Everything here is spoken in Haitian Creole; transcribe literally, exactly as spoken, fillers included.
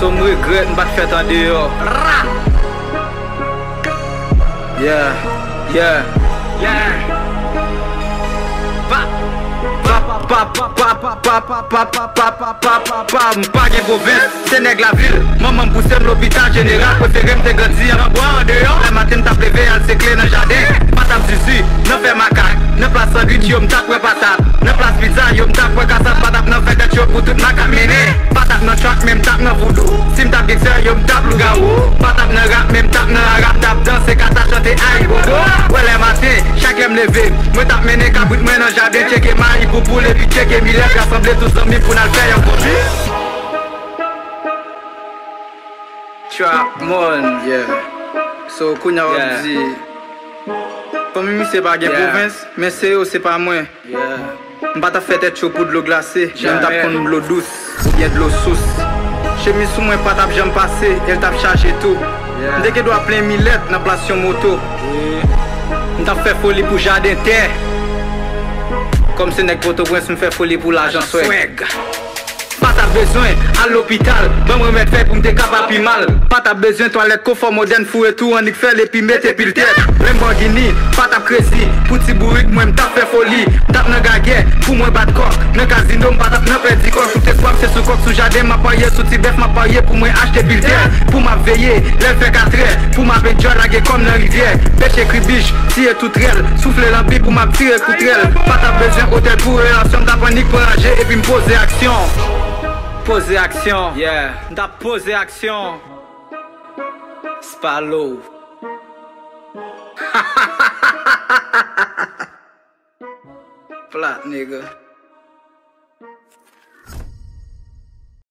M regrèt m pa t fèt andeyò. Yeah, yeah, yeah. Pa, pa, pa, m pa gen pwovens, se nèg lavil. Manman m pouse m lopital jeneral, prefere m te grandi anba andeyò. Lè maten m t ap leve al sekle nan jaden. Pa t ap zizi nan fè makak, nan plas sandwich yo m t ap wè patat. Nan plas pizza yo m t ap wè kasap, pa t ap nan fè tèt cho pou tout makak mennen. Pa t ap nan track men m t ap nan voudou. Si m t ap gen sè yo m t ap lougawou. Pa t ap nan rap men m t ap nan arab, t ap danse kata chante ayibobo. Wè lè maten, chak lè m leve, mwen t ap mennen kabrit mwen nan jaden, tcheke mayi pou poul epi tcheke milèt, rasanble tout zanmi pou n al fè yon konbit. Trap Mon. Yeah. So, kounye a w ap di, fanmi misye pa gen pwovens, men se yo, se pa mwen. M pa t ap fè tèt cho pou dlo glase, men m t ap konn dlo dous oubyen dlo sous. Chemiz sou mwen pa t ap janm pase, e l t ap chaje tou. M te gen dwa plen milèt nan plas yon moto. M t ap fè foli pou jaden tè. Kòm se nèg Pòtoprens, m fè foli pou lajan swag. Pa t ap bezwen al lopital, ban m remèd fèy pou m te ka pa pi mal. Pa t ap bezwen twalèt konfò modèn, foure tou annik fè l epi mete pil tèt. Lanbògini pa t ap krezi, pou ti bourik mwen m t ap fè foli. M t ap nan gagè pou mwen bat kòk, nan kazino m pa t ap nan pèdi kòk. Tout espwa m se sou kòk, sou jaden m ap parye, sou ti bèf m ap parye pou mwen achte pil tè. Pou m ap veye lè l fè katrè, pou m ap enjoy lage kò m nan rivyè. Pèche kribich, tiye tout rèl, soufle lanbi pou m ap tire kout rèl. Pa t ap bezwen otèl pou relasyon, m t ap annik pran raje epi m poze aksyon. Poze aksyon. Yeah. M t ap poze aksyon. Spalo. Plat, nigga.